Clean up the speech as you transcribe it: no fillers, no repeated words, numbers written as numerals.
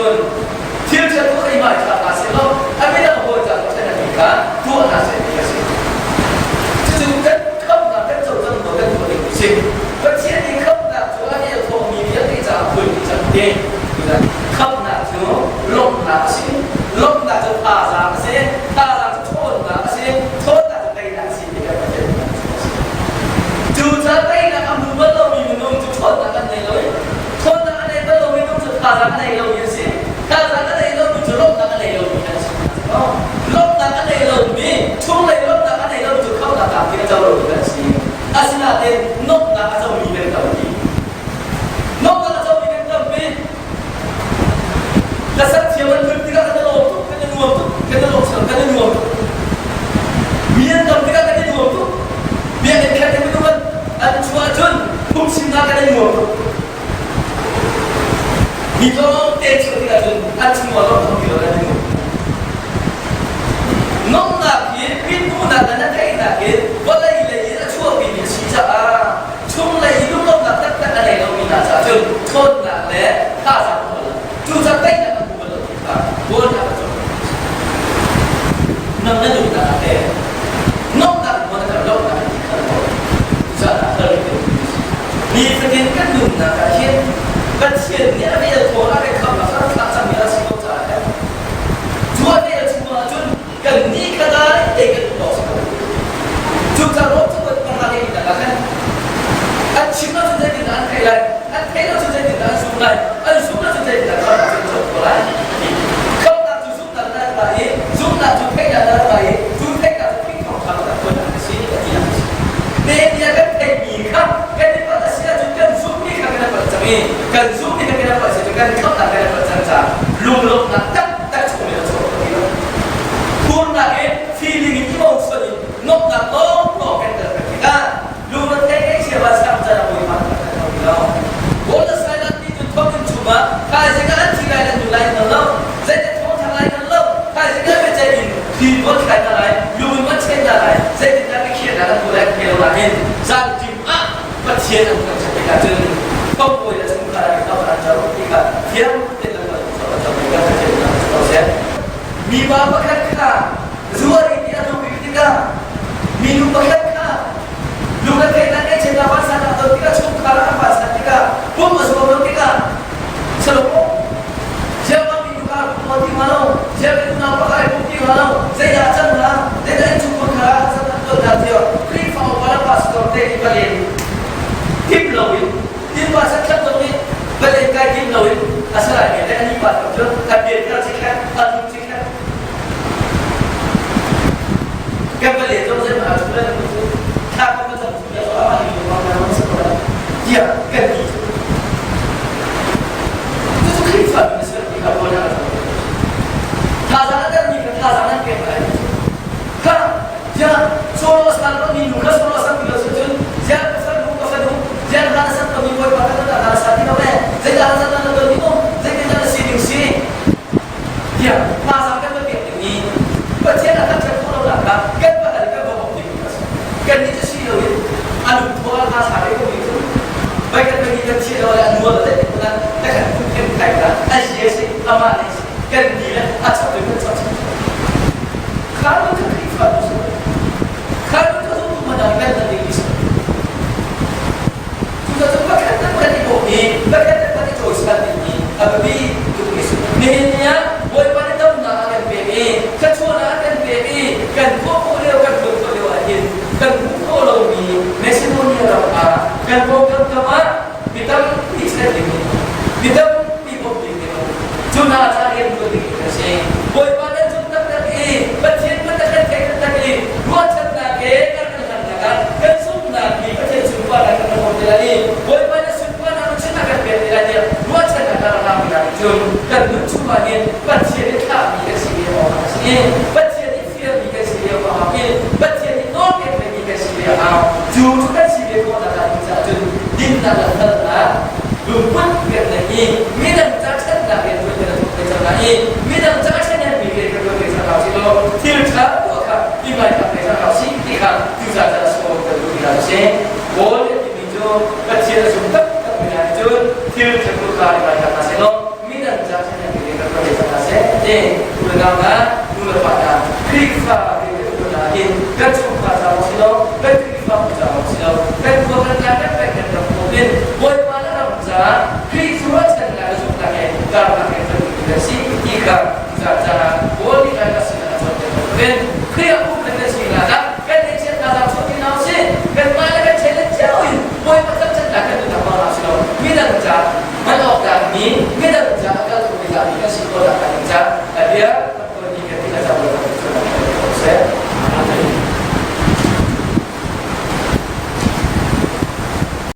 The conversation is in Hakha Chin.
cun thil ṭha tuah i hmaithla hna seh law a midang hawi ca ṭhatnak kha tuah hna seh ti a si. Cucu kan khamhnak kan cocang lo kan tuah ding a si. Pathian nih khamhnak cu a el thawngmi vialte caah phuan dih cang ti. Khamhnak cu lawmhnak a si. Lawmhnak cu thazaang a si. Thazaang cu ṭhawnnak a si. Ṭhawnnak cu teinak a si ti kan Pathian nih a si. Cucaah teinak a hmu bal lomi minung cu ṭhawnnak an nei lo i ṭhawnnak a nei bal lomi minung cu thazaang a nei lomi an si. Thazaang a nei lomi cu lawmhnak a nei lomi an si. Lawmhnak a nei lomi, chunglei lawmhnak a nei lomi cu khamhnak tlamtling a co lomi kan si. Asinain nuamhnak a comi kan tampi. Nuamhnak a comi kan tampi. Ka sak thiam an phun tikah kan i lawm tuk, kan i nuam tuk, kan i lawm kan i nuam tuk. Mi an tam tikah kan i nuam tuk. Biakinn khat in minung an chuah cun phungchimnak kan i nuam tuk. Mi tlawmte chuah tikah cun an chungah lawmhnak ti lo an i nuam. Nomhnak hi mithmuhnak le na theihnak hi vawlei lei in a chuahpimi a si caah chunglei i lunglawmhnak taktak a nei lomi hna caah cun ṭhawnnak le thazaang a hmu lo. Cucaah teinak a hmu bal lo ti kha Paul nih a kan cawnpiak. Nang na nunnak ah teh nomhnak hmu na kan lawmhnak an ti kha na tuah. Cucaah kal Nifatin kan nunnak ah hin Pathian nih a vel thawn a kan khamh a kan thlah cangmi a si ko caah hin cu a vel chung ahcun kan ni kha dai te kan um awk si ko. Cucaah Rom cakuat pahra le linak ah khan an chim ahcun zeitindah an theih lai, an theih ahcun zeitindah an zumh lai, an zumh ahcun zeitindah khamh ahcun an co lai a ti. Khamhnak cu zumhnak na rak i zumhnak cu theihnak na rak i cu theihnak cu Khrih thawngṭha kan tuannak a si a ti a si. Nehemiah kan theihmi kha kan i palh a si ahcun kan zumhmi kha kan i palh cang i kan zumhmi kha kan i palh si cu kan khamhnak kan i palh cang caah lunglawmhnak taktak chung in a chuak ti lo. Phurnak in feeling in emotion in nuamhnak lawnglawng kan tel peng tikah lungre ngaihchia va sang can a bawipa kan kan ti lo. Paul Silas nih cun thonginn chungah thaizing ah an thi lai an nu lai hngal lo, zeitin thawngthang lai hngal lo, thaizing ah biaceih in thli tuan thlai hna lai, lung in van chen hna lai, zeitindah biakhiahnak an tuah lai an thei lo nain zanṭim ah Pathian an thangṭhat tikah cun thongbawi le chungkhar ah kha an co ti kha fiang tein lamkal an co ti kha Pathian nih a co seh. Mipa pakhat kha zuar i a tluk tikah minu pakhat kha lung a theihnak ngaihchiatnak vansannak ton tikah chungkhar ah an vansan tikah pum a zuam lo tikah Salomo ziangah minu kha pum ti hnga lo ziang minu nau pakhat ai pum ti hnga lo zeidah a cang hnga zeidah in chung pakhat ah a cang ton hna tiah Khrihfa upa le pastor te nih palen tim loin tin pa sakhat zong nih palen kai tim loin a salai men le ani pastor cu a pianthar cikhat a tluk cikhat Kan va le zong zeihmanh ah ṭhu lai lo cu thla kan va cam chung le amah nih lung ah kan si ko lai tiah kan ti cu. Cucu Khrihfa mi na si ti kha Paul nih a rak Thazaang a dermi kha thazaang nan pek lai. Kha ziah solo a san mi nu kha solo a san ti lo si cun ziah ka fanu ka fanu ziah hna na san mi bawipa kha na hna san ti lo le zeidah na san na ton mi um zeitindah na sining si tiah thazaang kan va pek ding i Pathian a kan ṭhat khawh lonak kha kan va hal i kan va bawmh ding a si. Kannih cu si loin a lungthaw a hla sa ve ko mi cu vai kan vai kan thiah lo le a nual le kan kan kan khen khai kha a si a si amah nih si kan ti le a chap le kan chap kha nu kha Khrihfa nu si kha nu kha zumtu hmanh ah kan nan ding mi si Cucaah pakhat le pakhat i bawm i pakhat le pakhat i cawisan dingmi a biapi tukmi a si. Nihin ni ah Bawipa nih damnak a kan pek i thluachuahnak a kan pek i kan tuah khawh lio kan tuan khawh lio ahhin kan hmuh khawh lomi Macedonia ram ah kan pawngkam kam ah mi tampi ser ding mi tampi bawmh ding cu hna ca rian tuan ding kan si. Bawipa nan zum taktak i Pathian taktak kan theih taktak i ruahchannak he kan kan hlannak ah kan zumhnak hi Pathian sunparnak kan hmu ti lai i Bawipa na sunparnak na chin kan pek ti lai tiah ruahchannak kan rak mi hna cun kan nun chungah hin Pathian nih thlahmi kan si ve awk a si. Pathian nih fialmi kan si ve awk a i Pathian nih nawlpekmi kan si ve a hau. Cu cu kan si ve khawh nak ding caah cun dinnak le hngalhnak lungput kan neih i midang ca ṭhatnak rian ṭuan kan thawk ve cang lai i midang ca ṭhahnemmi rian kan ṭuan ve cang hna usih law thil ṭha tuah kha i hmaithlak ve cang hna usih ti kha tucaan caan sawm kan duh ti hna usih. Paul nih a timi cu Pathian a zum taktakmi hna nih cun thil ṭha tuah kha i hmaithlak hna seh law midang ca ṭhahnemmi rian Unau hna, nu le pa hna, Khrihfa rian kan hin kan chungkhar ca si lo, kan Khrihfabu ca si lo, kan khua kan tlang kan peng kan ram ko in Bawipa le ram caah Khrih cu ruahchannak le zumhnak he karnak he kan kan si ti kha ca caah Paul nih a sin a cawnpiak bantukin Khrih a um.